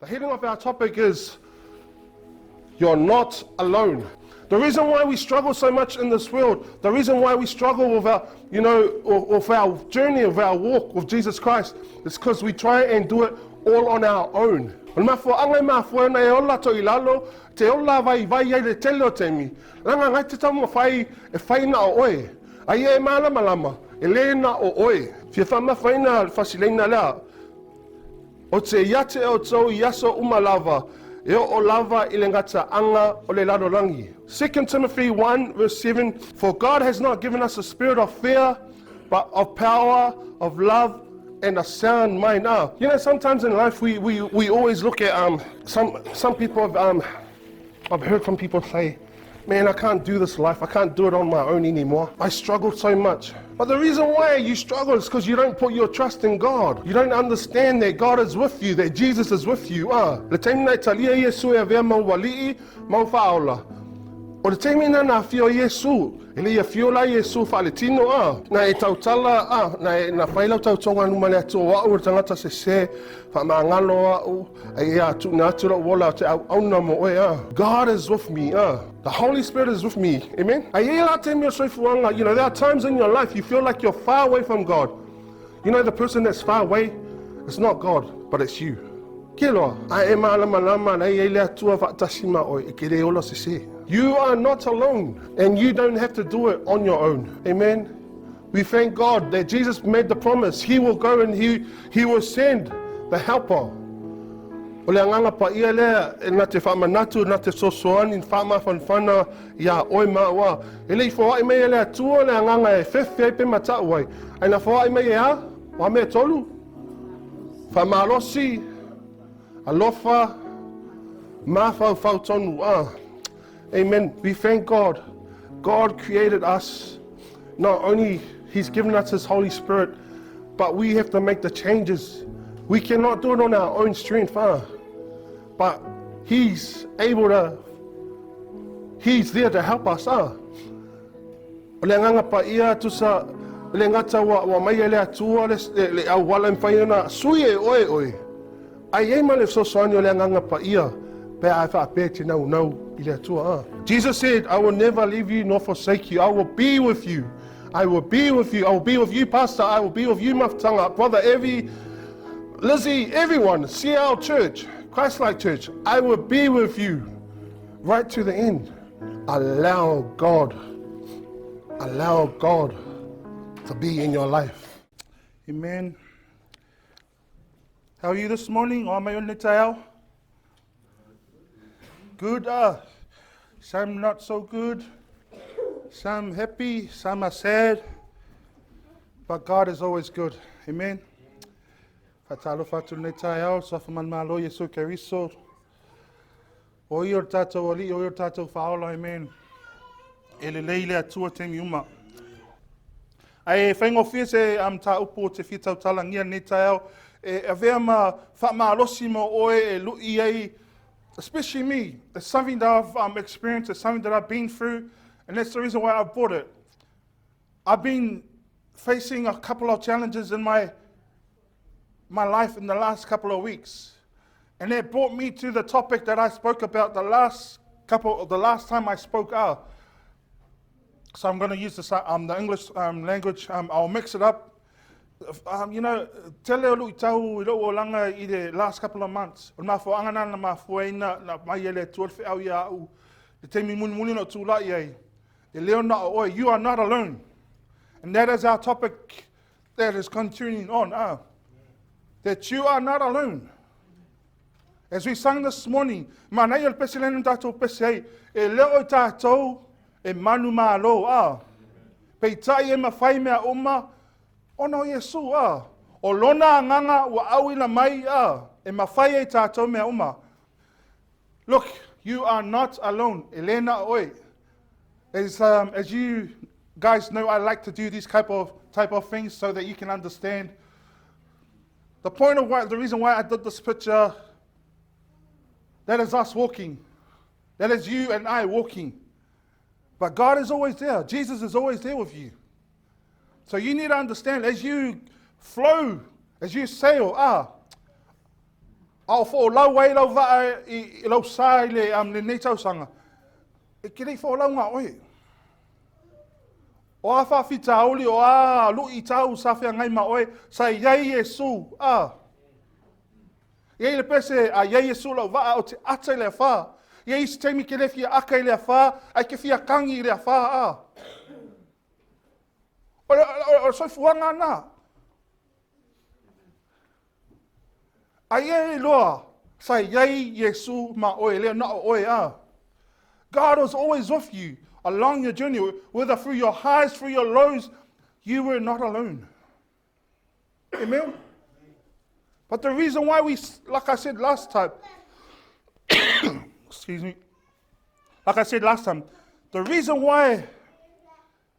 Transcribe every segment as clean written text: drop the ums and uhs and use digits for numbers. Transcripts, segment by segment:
The heading of our topic is You're Not Alone. The reason why we struggle so much in this world, the reason why we struggle with our, you know, with our journey of our walk with Jesus Christ, is because we try and do it all on our own. O le mafuaaga e mafua ona e ola to i lalo, te ola vaivai ai le tele o taimi, leaga ngai te taumafai e fai na o oe. Aia e malamalama, e le na o oe. Fia faamafaina le fasileina lea. O te ia te outou i aso uma lava, e oo lava i le gataaga o le lalolagi. 2 Timothy 1 verse 7, For God has not given us a spirit of fear, but of power, of love, and a sound mind. Ah, sometimes in life we always look at some people have, I've heard from people say, "Man, I can't do this life. I can't do it on my own anymore. I struggle so much." But the reason why you struggle is because you don't put your trust in God. You don't understand that God is with you, that Jesus is with you. Ah, le taimi na e talia Iesu e avea mau alii, mau faaola. O le taimi na na afio Iesu, e le i afio la Iesu faaletino a. Na e tautala a, na e na fai lau tautoga numa le Atua o a'u o le tagata sese, faamagalo a'u, a ia tuuina atu la'u ola o te auauna mo oe a. God is with me a. The Holy Spirit is with me. Amen. Ae i ai la taimi o soifuaga, there are times in your life you feel like you're far away from God. You know the person that's far away, it's not God, but it's you. Ke loa, a e mālamalama la e i ai le Atua faatasi ma oe, e ke le ola sesē. You are not alone and you don't have to do it on your own. Amen. We thank God that Jesus made the promise. He will go and he, he will send the helper. O le agaga paia lea e na te faamanatu, na te sosoani, faamafanafana iā oe ma ua. E le i foai mai e le Atua le agaga e fefe ai pe matau ai. Ai na foai mai e a? O a mea tolu? Faamalosi, alofa, mafaufau tonu. Ah. Amen. We thank God. God created us. Not only He's given us His Holy Spirit, but we have to make the changes. We cannot do it on our own strength, huh? But He's able to, He's there to help us, huh? O le agaga paia tusa le gata ua, ua mai e le Atua le, le, le auala e mafai ona sui e oe oe. Ai ai ma le fesoasoani o le agaga paia pe a e faapea e te naunau i le Atua. A. Jesus said, I will never leave you nor forsake you. I will be with you. I will be with you. I will be with you, Pastor. I will be with you, Mafutanga, Brother Evie, Lizzie, everyone, CL Church, Christ-like Church. I will be with you right to the end. Allow God, allow God to be in your life. Amen. How are you this morning? O mai o le taeao? Good. Some not so good. Some happy, some are sad. But God is always good. Amen. Whatalofa atu nei taeao, soafa manumalo Iesu Keriso. O ia o le tātou Alii, o ia o le tātou Whaola, amen. E lelei le Atua taimi uma. Ai e whaingofie se um, tā upu o te whitau talangia nei taeao, e avea ma whaamalosi mo oe e lui ai, especially me, it's something that I've um, experienced, it's something that I've been through, and that's the reason why I bought it. I've been facing a couple of challenges in my my life in the last couple of weeks. And that brought me to the topic that I spoke about the last couple, the last time I spoke out. So I'm going to use the, um, the English um, language. Um, I'll mix it up. Um, you know, tele o lui tau i lou olanga i the last couple of months. O le mafuaanga na na mafuaina na mai ele atua le wheau ia au. Le taimi mulimuli na tūlai ai. E leo na o oe, you are not alone. And that is our topic that is continuing on. Ah, that you are not alone. As we sang this morning, manaia le pese lena tātou pese ai, e leo i tātou e manu mālō, ah. Peitai e mawhai mea uma, ona o Iesu, ah. O lona anganga ua auina mai, ah, e mawhai ai tātou mea uma. Look, you are not alone. Elena oi. As, um, as you guys know, I like to do these type of, type of things so that you can understand. The point of why, the reason why I did this picture, that is us walking. That is you and I walking. But God is always there. Jesus is always there with you. So you need to understand as you flow, as you sail, ah, a o foʻolau ai lau vaa i, i lau sa i le, um, lenei tausaga, e ke le i foʻolau ngā oe. O a faafitauli, o a luʻi tau sa feagai ma oe, sa i ai Iesu, a. I ai le pese, a i ai Iesu lau vaa o te ata i le afā. I ai isi taimi ke le fia aka i le afā, ai ke fia kangi i le afā, a. O le, o, o, o soifuaga na. Aia e loa, sa iai Iesu ma oe, lea na o oe a. God was always with you along your journey, whether through your highs, through your lows, you were not alone. Amen? But the reason why we, like I said last time, excuse me, like I said last time, the reason why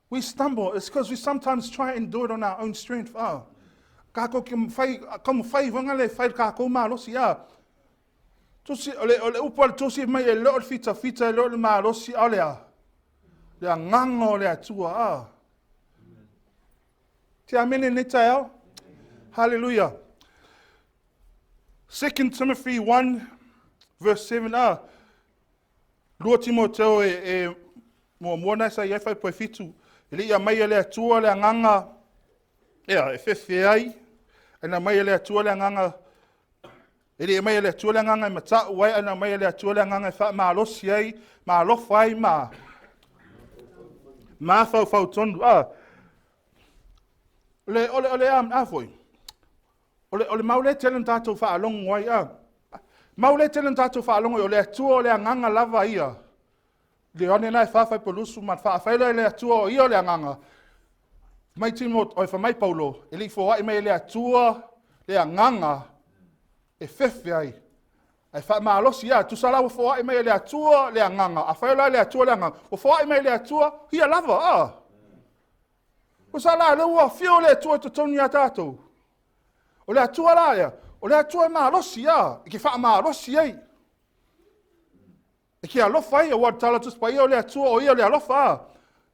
We stumble, it's because we sometimes try and do it on our own strength. Ah. Kākou ke whai, ka mo whai wanga le whai kākou malosi, ah. Tusi, o le, o le upu a le tusi mai e leo le fita fita, e leo le malosi, a le a. Le a nganga o le atua, ah. Te amene nei tae ao. Hallelujah. 2 Timothy 1 verse 7, ah. 2 Timoteo e, e muamua na sa i ai whaipoe fitu. E le ia mai e le Atua le agaga, ea, e whewhe ai, e na mai e le Atua le agaga E le aumai e le Atua le agaga e mata'u ai, ae na aumai e le Atua le agaga e faamalosi ai, ma alofa ai, ma mafaufau tonu. O le a foi? O le mau lea e tele na tatou faalogo ai, a. Mau lea e tele na tatou faalogo ai, o le Atua o le agaga lava ia. Le Ioane la e 4 fuaiupu 20 ma 4. Afai loa e le Atua o ia o le agaga, mai Timo, oi fa mai Paulo, e le i foai mai e le Atua le agaga e fefe ai. Ae faamalosi ia, tusa la ua foai mai e le Atua le agaga. Afai la e le Atua le agaga, ua foai mai e le Atua, ia lava, a. Tusa la lea ua afio le Atua i totonu ia tatou. O le Atua la ia, o le Atua e malosi a, e ke faamalosi ai. E ke alofa ai, aua tala Tusi Paia o le Atua o ia le alofa a.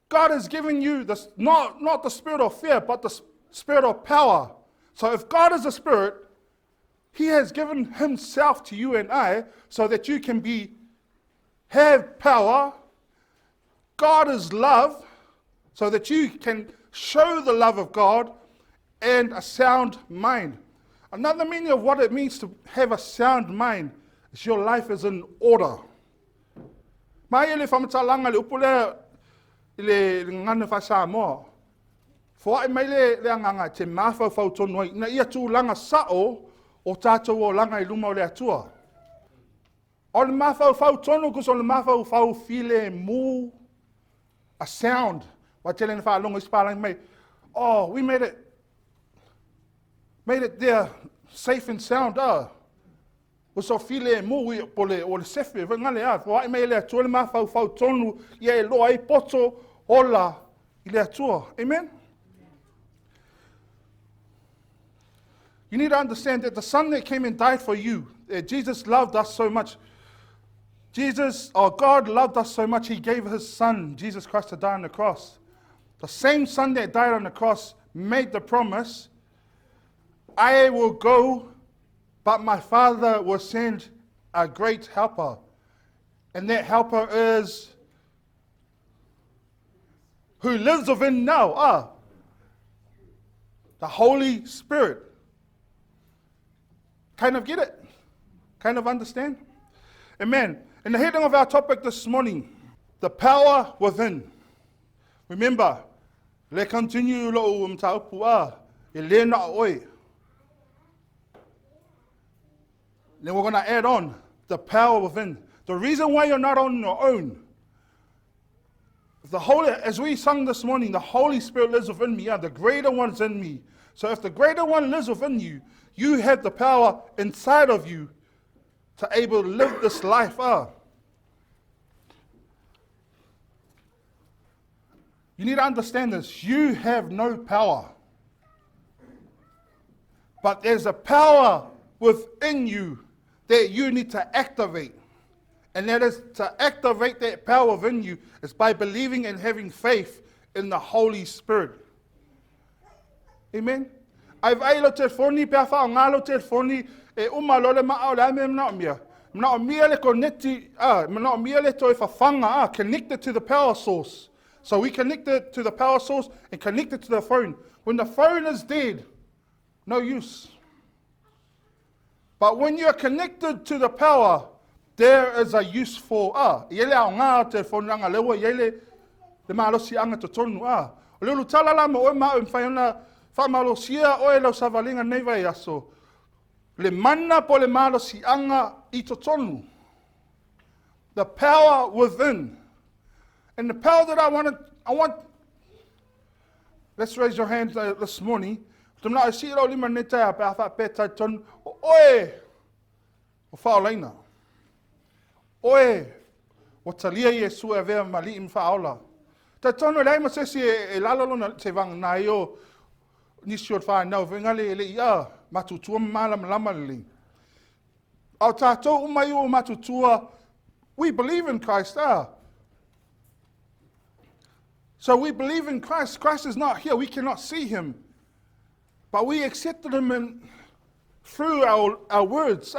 God has given you the, not the spirit of fear, but the spirit of power. So if God is a spirit, He has given Himself to you and I so that you can have power. God is love, so that you can show the love of God and a sound mind. Another meaning of what it means to have a sound mind is your life is in order. Mai le faamatalaga le upu lea i le gagana faa-Samoa. Foai mai le agaga e te mafaufau tonu ai, ina ia tulaga sao o tatou olaga i luma o le Atua. O le mafaufau tonu kusa o le mafaufau filemu, a sound. Wa tele na faalogo isi palagi mai, "Oh, we made it there safe and sound." Ah. Ua so filemu i po le o le sefe, vai ngale a, foai mai le Atua le mafaufau tonu, ia e loa ai poto ola i le Atua. Amen? You need to understand that the Son that came and died for you, that Jesus loved us so much. Jesus, or God loved us so much, He gave His Son, Jesus Christ, to die on the cross. The same Son that died on the cross made the promise, "I will go, but my Father will send a great helper." And that helper is who lives within now, the Holy Spirit. Kind of get it? Kind of understand? Amen. In the heading of our topic this morning, the power within. Remember, le continue lo mataupu a, e le na oi. Then we're going to add on the power within. The reason why you're not on your own. The Holy, as we sung this morning, the Holy Spirit lives within me. Yeah, the greater one's in me. So if the greater one lives within you, you have the power inside of you to able to live this life. You need to understand this. You have no power. But there's a power within you that you need to activate. And that is to activate that power within you is by believing and having faith in the Holy Spirit. Amen. Ai vai lo telefoni pe a wha lo telefoni e uma lo le maa o le ame mna o mia. Mna o mia le connecti, mna o mia le toi whawhanga, connected to the power source. So we connect it to the power source and connect it to the phone. When the phone is dead, no use. But when you're connected to the power, there is a use for, i ele au ngā te whonanga lewa, i ele le malosi anga to tonu, O le ulu tala la mo oe ma o mwhai ona whamalosia oe lau savalinga nei vai aso. Le mana po le malosi anga i to tonu. The power within. And the power that I want, let's raise your hands this morning. Te mna si rau lima ne tai pe a pe tai tonu. Oe, o whaolaina. Oe, o talia Iesu e vea mali i whaola. Tai tonu le ma se e lalo lona te vanga nai o nisi o whanau vengale e le ia matutua mala malama le. Au tātou umai o matutua, we believe in Christ. So we believe in Christ. Christ is not here. We cannot see him. But we accepted him through our words,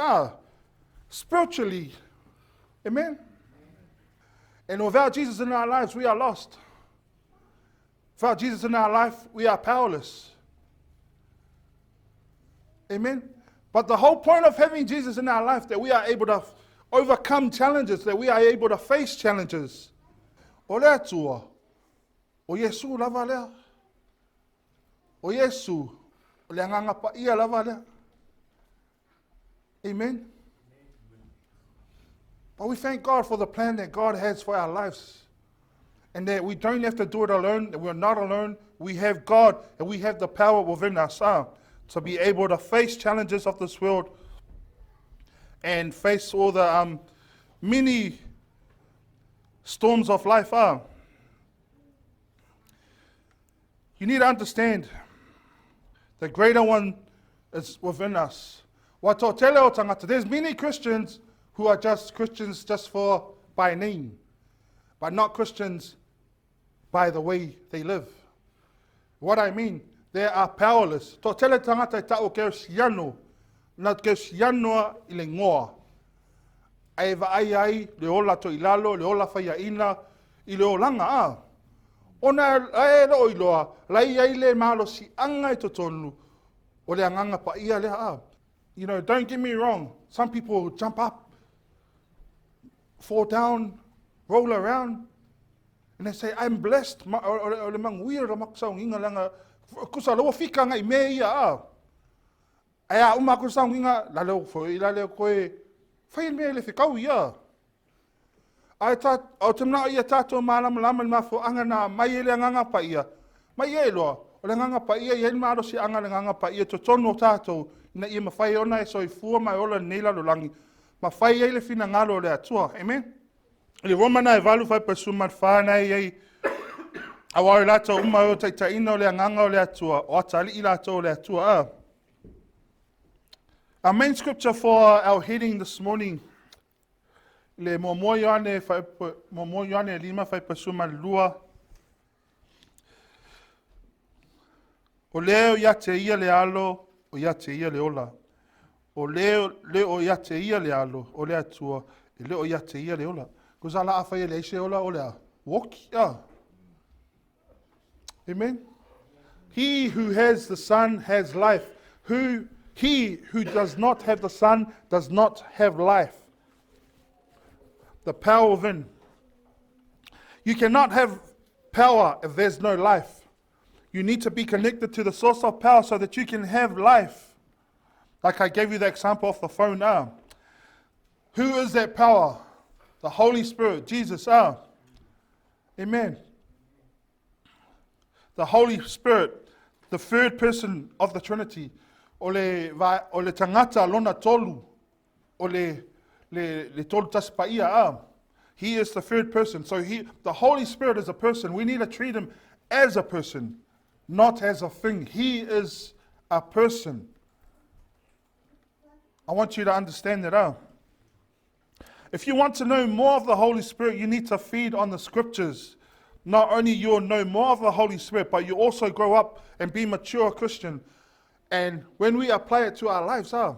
spiritually. Amen? And without Jesus in our lives, we are lost. Without Jesus in our life, we are powerless. Amen? But the whole point of having Jesus in our life, that we are able to overcome challenges, that we are able to face challenges. O le Atua, o Iesu lava lea. O Iesu, o le Agaga Paia lava lea. Amen. But we thank God for the plan that God has for our lives. And that we don't have to do it alone, that we're not alone. We have God and we have the power within us to be able to face challenges of this world and face all the many storms of life. You need to understand the greater one is within us. There's many Christians who are just Christians just for by name, but not Christians by the way they live. What I mean, they are powerless. Toatele tagata e ta'u o Kerisiano, na Kerisiano i le igoa. Ae vaai ai le ola toilalo, le ola faiaina i le olaga a. Ona e le o iloa, la i ai le malosiaga i totonu o le Agaga Paia lea a. Don't get me wrong, some people jump up, fall down, roll around, and they say, I'm blessed. Ma, o le manuia o le makusaungiga leaga kusa la ua fika agai mea ia a. Ae a uma atu le sauniga, la leo foi, la leo koe, fai le mea i le fekau ia. Ae ta, o te manao ia tātou mālamalama i le mafuaaga na aumai ai le Agaga Paia, mai ia iloa, o le Agaga Paia e i ai le malosiaga o le Agaga Paia i totonu o tātou, ina ia mafai ona e soifua ma e ola i lenei lalolagi, ma fai ai le finagalo o le Atua. Amen. I le Roma na e 8 44 na e i ai, Auā o i latou uma e o taitaiina o le Agaga o le Atua, o atalii latou o le Atua. A. Our main scripture for our heading this morning, le muamua Ioane, muamua Ioane 5 42. O le o ia te ia le Alo, o ia te ia le ola. O le le o ia te ia le Alo, o le Atua, e le o ia te ia le ola. Kusa la a fai e le se ola o le a. Woki, ah. Amen. He who has the Son has life. Who he who does not have the Son does not have life. The power within. You cannot have power if there's no life. You need to be connected to the source of power so that you can have life. Like I gave you the example of the phone now. Who is that power? The Holy Spirit, Jesus. Amen. The Holy Spirit, the third person of the Trinity, o le, va, o le tagata lona tolu, o le tolu tasi paia. Ah. He is the third person. So the Holy Spirit is a person. We need to treat him as a person, not as a thing. He is a person. I want you to understand that. Ah. If you want to know more of the Holy Spirit, you need to feed on the scriptures. Not only you'll know more of the Holy Spirit, but you also grow up and be mature Christian. And when we apply it to our lives, ah,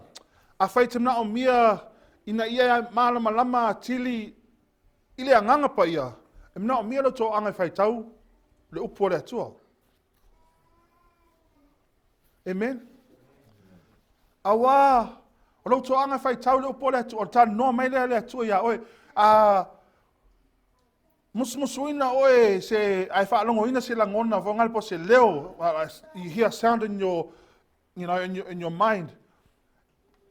afai te manaomia ina ia malamalama atili i le Agaga Paia, e manaomia lo toaga e faitau le upu o le Atua. Amen. Auā, o lou toaga e faitau le upu o le Atua, o le talanoa mai lea le Atua iā oe. A musumusuina oe se, ae faalogoina se lagona, foaga po se leo, you hear sound in your, you know, in your, in your mind.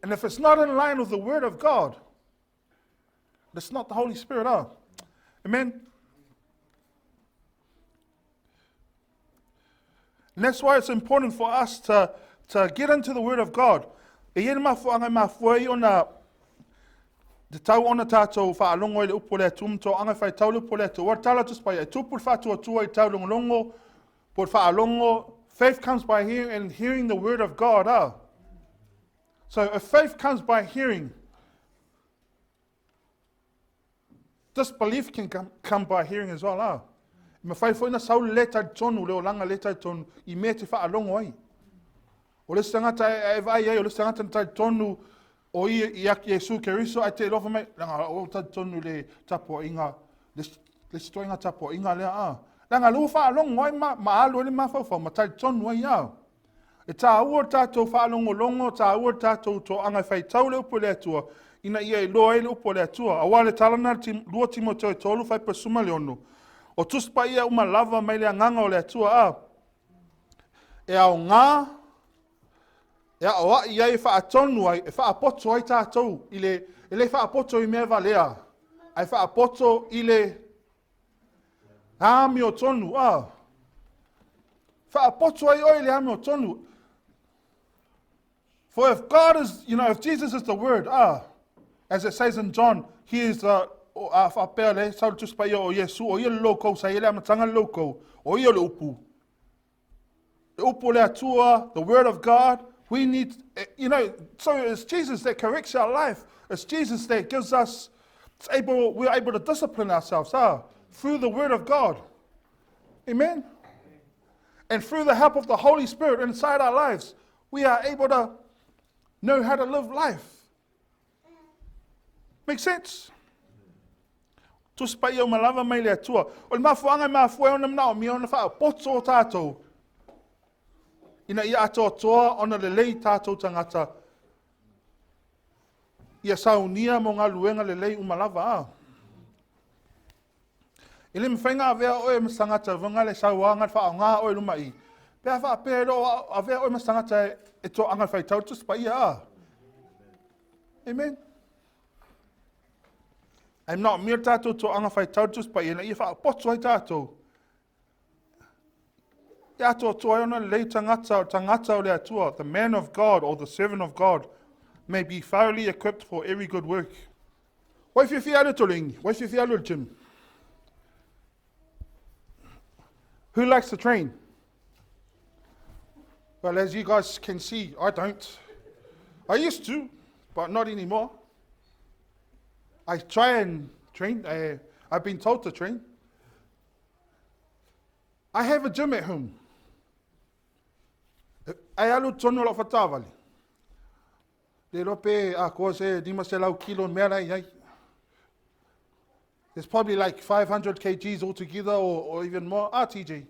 And if it's not in line with the word of God, it's not the Holy Spirit, oh. Amen. And that's why it's important for us to get into the Word of God. E i ai le mafuaaga e mafua ai ona te tau ona tātou faalogo i le upu o le Atua ma toaga e faitau le upu o le Atua. Ua tala tusi paia, e tupu le faatuatua i taulogologo, po le faalogo. Faith comes by hearing and hearing the word of God. Ah. So if faith comes by hearing, disbelief can come by hearing as well. Ah. E mawhai foi na sau le talitonu, le olaga le talitonu, i mea te faalogo ai. O le isi tagata e vaai ai, o le isi tagata na talitonu o ia i Iesu Keriso, ae te iloa mai, leaga o talitonu le tapuaiga, le isi toaiga tapuaiga lea, a. Leaga le ua faalogo ai ma alu ai le mafaufau, ma talitonu ai, a. E tāua le tātou faalogologo, tāua le tātou toaga e faitau le upu a le Atua, ina ia iloa ai le upu a le Atua. Aua le tala lena a le 2 Timoteo 3, 4.16, o Tusi Paia uma lava mai le Agaga o le Atua, a e aoga e aoai ai, e faatonu ai, e faapoto ai tatou i le, e le faapoto i mea valea, ae faapoto i le amiotonu. A faapoto ai oe i le amiotonu. For if God is, you know, if Jesus is the Word, as it says in John, He is the, a faapea le sau le Tusi Paia o Iesu, o ia le Logos, sa i ai le amataga le Logos, o ia le Upu. Le Upu o le Atua, the Word of God, we need, you know, so it's Jesus that corrects our life. It's Jesus that gives us, it's able, we're able to discipline ourselves through the Word of God. Amen? And through the help of the Holy Spirit inside our lives, we are able to know how to live life. Make sense? Tusi Paia uma lava mai le Atua. O le mafuaaga e mafua ai ona manaomia ona faapoto o tātou, ina ia atoatoa ona lelei tātou tagata, ia saunia mo galuega lelei uma lava. A. E le mafai ona avea oe ma se tagata vaga le sauaga le faaaoga oe i luma i. Pe a faapea e le o avea oe ma se tagata e toaga le faitau le Tusi Paia. A. Amen. Ae manaomia le tatou toaga faitau le Tusi Paia ina ia faapoto ai tatou. Ia atoatoa ai ona lelei tagata, o tagata o le Atua, the man of God or the servant of God may be thoroughly equipped for every good work. Wai fiafia alu e tolu Wai fiafia alu e le gym? Who likes to train? Well, as you guys can see, I don't. I used to, but not anymore. I try and train. I've been told to train. I have a gym at home. Ai alu tonu lau whatawali. Le iloa pe atoa se 500 kilo mea la i ai. There's probably like 500 kgs altogether or even more. Ah, TJ.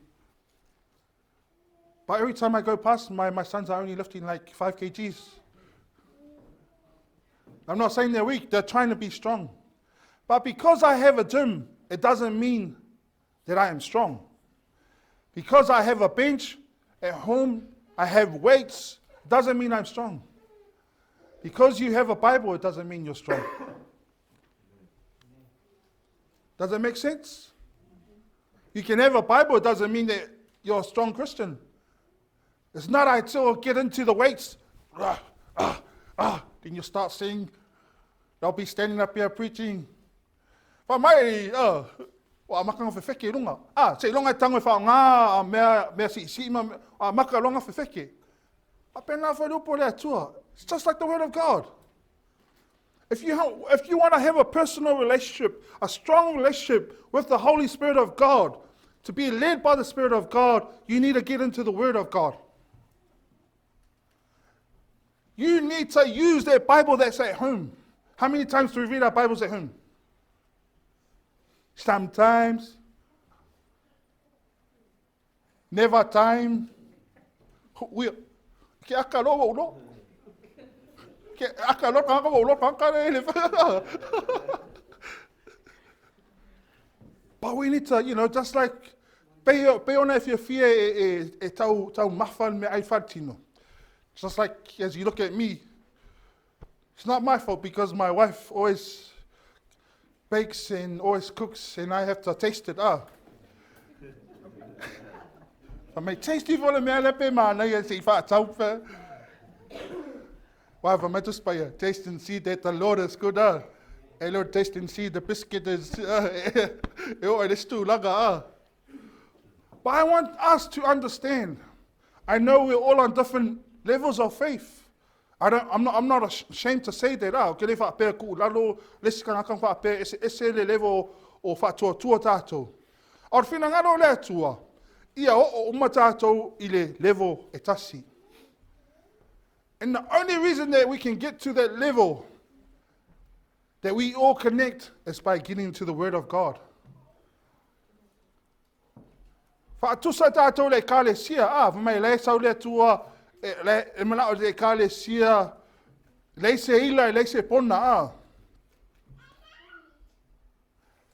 But every time I go past, my sons are only lifting like 5 kgs. I'm not saying they're weak, they're trying to be strong. But because I have a gym, it doesn't mean that I am strong. Because I have a bench at home, I have weights, doesn't mean I'm strong. Because you have a Bible, it doesn't mean you're strong. Does it make sense? You can have a Bible, it doesn't mean that you're a strong Christian. It's not until get into the weights, ah, ah, ah, then you start seeing, they'll be standing up here preaching. Fa mai, ua amata ona fefeke i runga. Ah, seiloga e tango e whaonga a mea, mea siisii ma, a maka loa ona fefeke. Faapena foi le upu o le Atua. It's just like the word of God. If you want to have a personal relationship, a strong relationship with the Holy Spirit of God, to be led by the Spirit of God, you need to get into the Word of God. You need to use that Bible that's at home. How many times do we read our Bibles at home? Sometimes. Never time. We, ke aka lo wo lo. Ke aka lo ka wo lo ka ka le. But we need to, you know, just like pe ona e fiafia e tau mafa me ai whatino. Just like as you look at me, it's not my fault because my wife always bakes and always cooks and I have to taste it. Ah. Fa mai tasty fo le mea le pe māna ia se i whaatau pe. Wai, fa mai just by taste and see that the Lord is good. Ah. Hey Lord, taste and see the biscuit is e o le stu laga. Ah. But I want us to understand. I know we're all on different levels of faith. I'm not ashamed to say that. Ah, ke le whaapea ku lalo, le si kangaka whaapea ese, ese le level o whaatuatua tātou. A o le finagalo o le Atua, ia oo uma tātou i le level e tasi. And the only reason that we can get to that level, that we all connect, is by getting to the Word of God. Whaatusa tātou le ekalesia, a, fa mai le sau le Atua, E, le, e manao le ekalesia, leai se ila, e leai se pona, a.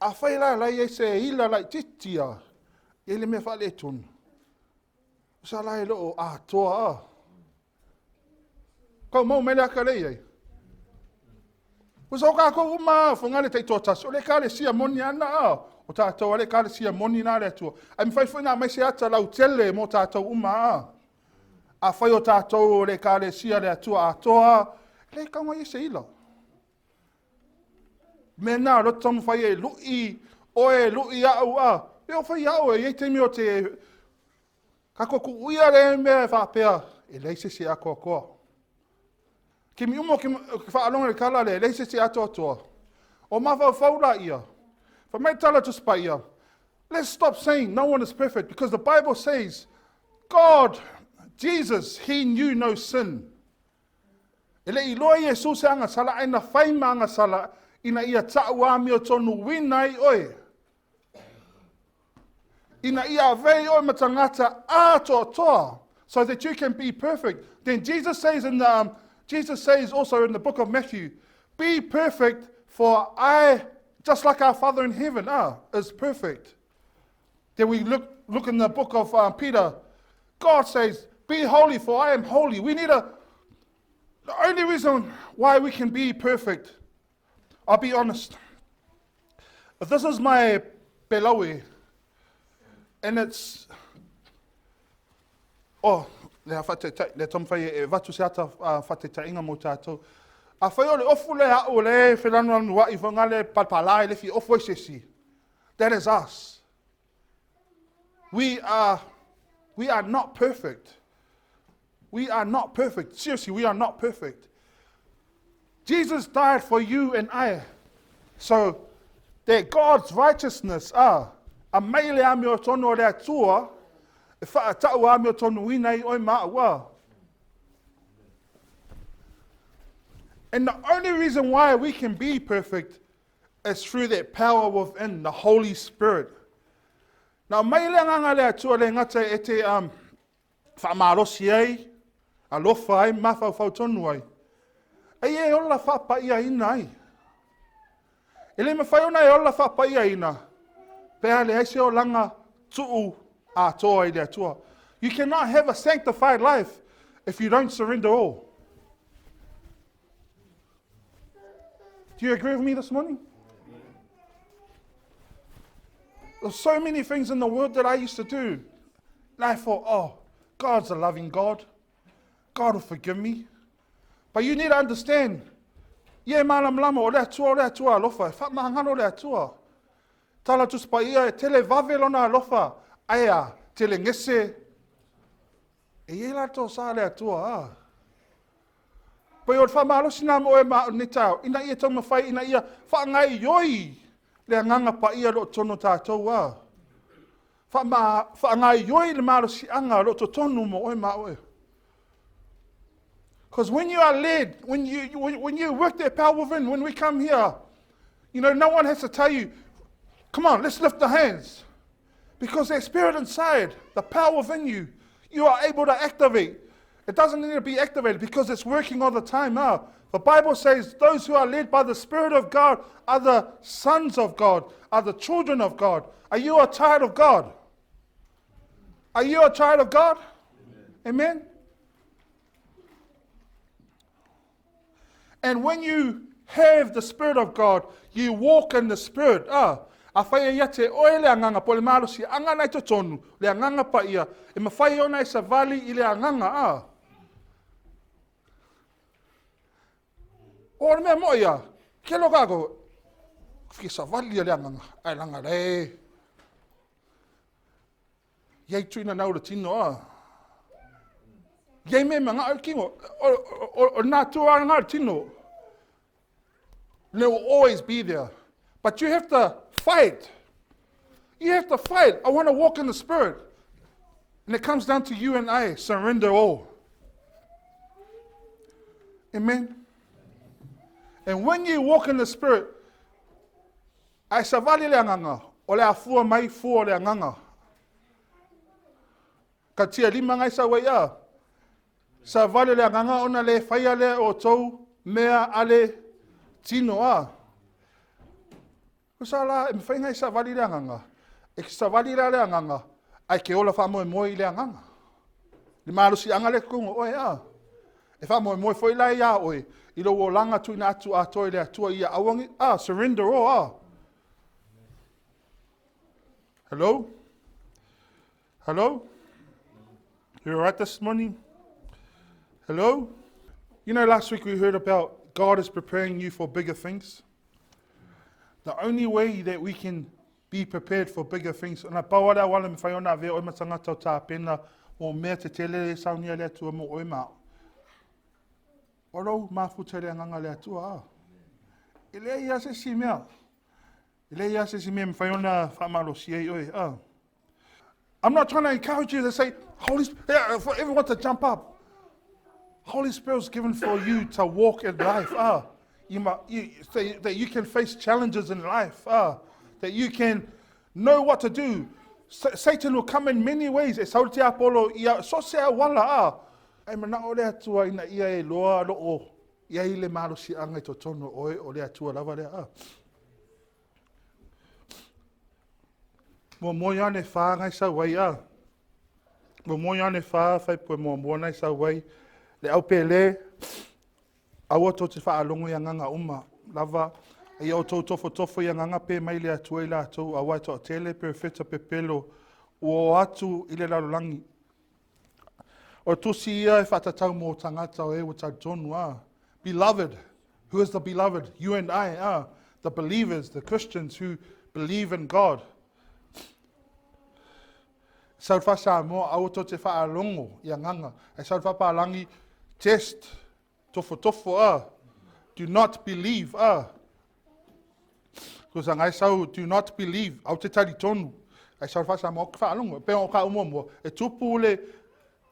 Afai la la i ai se ila laitiiti a, e le mea faaletonu. Sa la e le o atoa a. Kau mau mai le aka le i ai. Ua sa o kākou uma a, foga le taitoatasi, o le ekalesia moni ana a, o tātou a le ekalesia moni na le Atua. Ae mafai foi ona aumai se ata lautele mo tātou uma a. Afai o tātou o le ekalesia le Atua atoa, e le tatau ona i ai se ila. Mea na, o le taumafai e lui oe, lui au a. E o fai au e i ai taimi o te Kako kuuia le mea e faapea, e leai se isi e atoatoa. Taimi uma o ke faalogo i le tala lea, e leai se isi e atoatoa. O mafaufau laia, fai mai le tala a Tusi Paia, let's stop saying no one is perfect because the Bible says God, Jesus, he knew no sin. E le i iloa Iesu se agasala, ae na fai ma agasala ina ia ta'u amiotonuina ai oe. Ina ia avea oe ma tagata atoatoa, so that you can be perfect. Then Jesus says also in the book of Matthew, be perfect for I, just like our Father in heaven is perfect. Then we look in the book of Peter, God says, be holy for I am holy. We need a, the only reason why we can be perfect, I'll be honest, if this is my pelawe, and it's, oh, le a whatetai, le taumafai e avatu se ata faataitaiga mo tātou. Afai o le ofu le a'u le felanuanua'i foga le palapala e le fia ofu ai se isi. That is us. We are not perfect. We are not perfect. Seriously, we are not perfect. Jesus died for you and I. So that God's righteousness, aumai le amiotonu o le Atua, e faatau amiotonuina ai oe ma a'u a. And the only reason why we can be perfect is through that power within the Holy Spirit. Na mai le agaga le Atua le gata e te faamalosi ai, alofa ai, mafaufau tonu ai. Ai e ola faapaiaina ai. E le mafai ona e ola faapaiaina, pe a leai se olaga tuu atoa i le Atua. You cannot have a sanctified life if you don't surrender all. Do you agree with me this morning? There's so many things in the world that I used to do. And I thought, oh, God's a loving God. God will forgive me. But you need to understand, ia e malamalama o le Atua o le Atua alofa, e faamagalo le Atua. Tala Tusi Paia e tele vave lona alofa, ae a, tele gese. E i ai la tosa le Atua, a. Pei o le faamalosi na mo e ma o nei taeao, ina ia taumafai, ina ia faagaoioi le agaga paia lo o totonu o tatou a. Faagaoioi le malosiaga o lo o totonu mo oe ma oe. Because when you are led, when you work that power within, when we come here, no one has to tell you, come on, let's lift the hands. Because that spirit inside, the power within you, you are able to activate. It doesn't need to be activated because it's working all the time now. The Bible says those who are led by the Spirit of God are the sons of God, are the children of God. Are you a child of God? Are you a child of God? Amen. Amen? And when you have the Spirit of God, you walk in the Spirit. Ah, afai e ia te oe le agaga, po le malosiaga na i totonu, le agaga paia, e mafai ona e savali i le agaga. Ah. O le mea mo ia, ke lo kako, fia savali le agaga, ai langa le. Iai tuina nau le tino a. Iai me manga o kingo, o nā tua ngā le tino. They will always be there. But you have to fight. You have to fight. I want to walk in the Spirit. And it comes down to you and I. Surrender all. Amen. And when you walk in the Spirit, ai savali le agaga, o le afua mai fua o le agaga. Ka tia lima ngai sa wai a. Savali o le agaga ona le faia lea e outou mea a le tino a. Tusa la, e mafai ona e savali i le agaga, e te savali la i le agaga, ae te ola faamoemoe i le agaga. Le malosiaga lea e i totonu o oe a. E faamoemoe foi la ia oe i lou olaga tuuina atu atoa i le Atua ia aua ne i, a, surrender all a. Hello? Hello? You all right this morning? Hello? You know, last week we heard about God is preparing you for bigger things. The only way that we can be prepared for bigger things, na pau a le awala me whai ona avea oe ma tangata o tāpena o mea te tele e saunia le Atua mo oe ma au. O lou mafuta i le agaga le Atua a. E leai lava se isi mea. E leai lava se isi mea e mafai ona faamalosia ai oe a. I'm not trying to encourage you to say, Holy Spirit, yeah, for everyone to jump up. Holy Spirit is given for you to walk in life. Ah, you must, you, so that you can face challenges in life. Ah, that you can know what to do. Satan will come in many ways. E sau te Apollo ia so se awala ah. Ai mana'o le Atua ina ia e loa lo'o i ai le malosiaga i totonu o oe o le Atua lava lea. Ah. Muamua Ioane 4 nai sau ai a. Muamua Ioane 4 faipue muamua nai sau ai. Le au pele, aua tou te faalogo i agaga uma lava, a ia outou tofotofo i agaga pe mai le Atua i latou, aua e toatele perofeta pepelo ua oo atu i le lalolagi. O tusi ia e faatatau mo tagata o e ua talitonu a. Beloved, who is the beloved? You and I are the believers, the Christians who believe in God. Sau le faa-Samoa, aua tou te faalogo i agaga. Ae sau le faapalagi, test, tofotofo a. Do not believe a. Because ngai sau, do not believe, au te talitonu. Ai sau le faa-Samoa, ou te faalogo. E pei o ka muamua, e tupu le,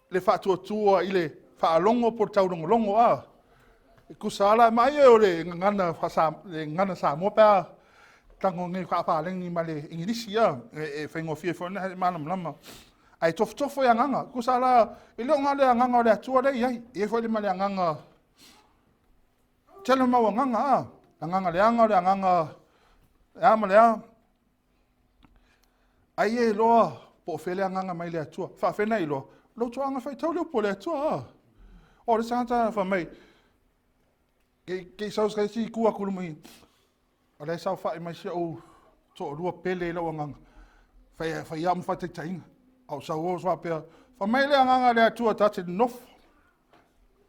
le faatuatua i le faalogo po o le taulogologo a. E tusa ala mai e o le gagana faasa, le gagana Samoa pe a tago nei faapaleni ma le Igilisi a, e, e faigofie foi ona malamalama. Ae tofotofo i agaga, tusa ala, e le o na le agaga o le Atua lea e i ai, e i ai foi le ma le agaga tele mau agaga a, agaga leaga o le agaga e a ma le a. Ai e iloa po o fea le agaga mai le Atua. Faafena iloa, lou toaga faitau le upu o le Atua. A. O le tagata fai mai, ke i sau se isi tu atu luma i, o la e saofai mai si ou toalua pele i lau agaga. Fai, fai au ma faataitaiga. A o sau o faapea, fai mai le agaga le Atua ta te nofo.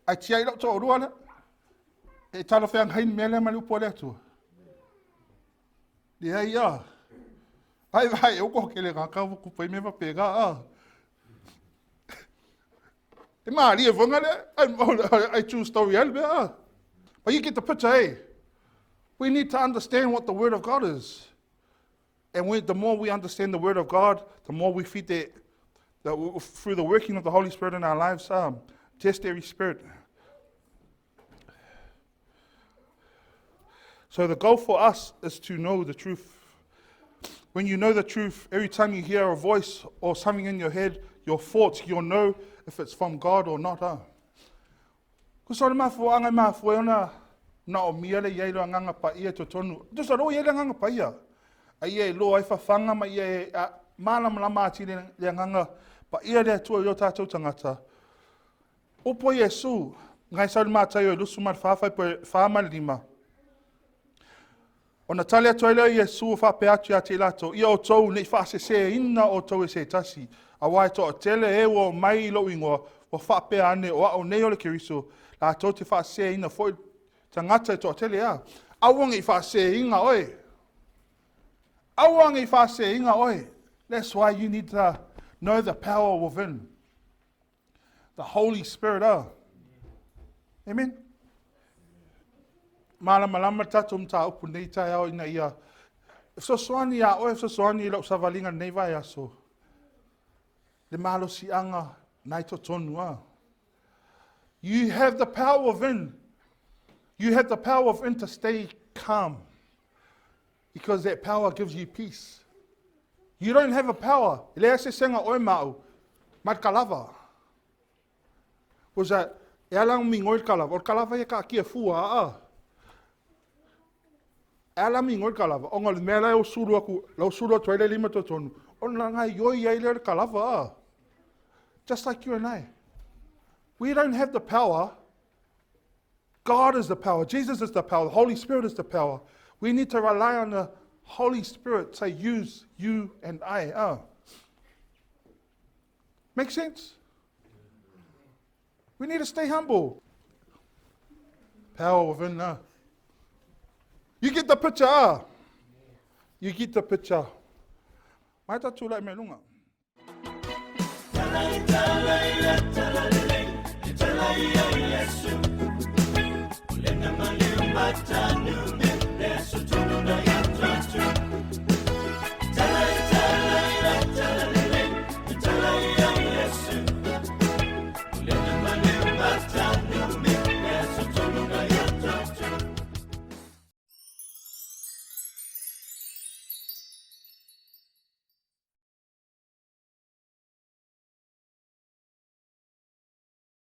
Ai tiai lau toalua lea. E talafeagai le mea lea ma le upu a le Atua. Leai a. Ai vai, eu ko kele ngā kau ku pai me pega a. E malie vonga le, ai ai true story al be a. But you get the picture, eh? We need to understand what the word of God is. And we, the more we understand the word of God, the more we feed that, that through the working of the Holy Spirit in our lives, test every spirit. So the goal for us is to know the truth. When you know the truth, every time you hear a voice or something in your head, your thoughts, you'll know if it's from God or not. Huh? Ko sa le mafuaanga e mafua ai ona naomia le iai le agaga paia i totonu. Tusa loa iai le agaga paia. A ia e loa ai fafaga ma ia e malamalama atili le agaga paia le Atua i o tatou tagata. Upu a Iesu, ngai sau le Mataio e 24 faipue 4 ma le 5. Ona tali atu ai lea o Iesu faapea atu ia te i latou, Ia outou ne i faaseseina outou e se tasi, aua e toatele e ua omai i lou igoa, ua faapea ane, o au nei o le Keriso, latou te faaseseina foi tagata e toatele a. Aua ne i faaseseina oe. Aua ne i faaseseina oe. That's why you need to know the power within. The Holy Spirit, ah. Amen. Malamalama tatou mataupu nei taeao ina ia fesoasoani iā oe, fesoasoani i lau savaliga lenei vaiaso. Le malosiaga nai totonu a. You have the power within. You have the power within to stay calm. Because that power gives you peace. You don't have a power. E leai se sega oe ma au. Mai ka lava. Was that E ala migoi le kalava, o le kalava ia kaatia fua aa. E ala migoi le kalava, ona o le mea la e usulu atu, la usulu atu ai le lima totonu, ona gaoioi ai lea o le kalava a. Just like you and I. We don't have the power. God is the power. Jesus is the power. The Holy Spirit is the power. We need to rely on the Holy Spirit to use you and I. Oh. Make sense? We need to stay humble. Power within. You get the picture. You get the picture. Mai ta tūlai me lunga.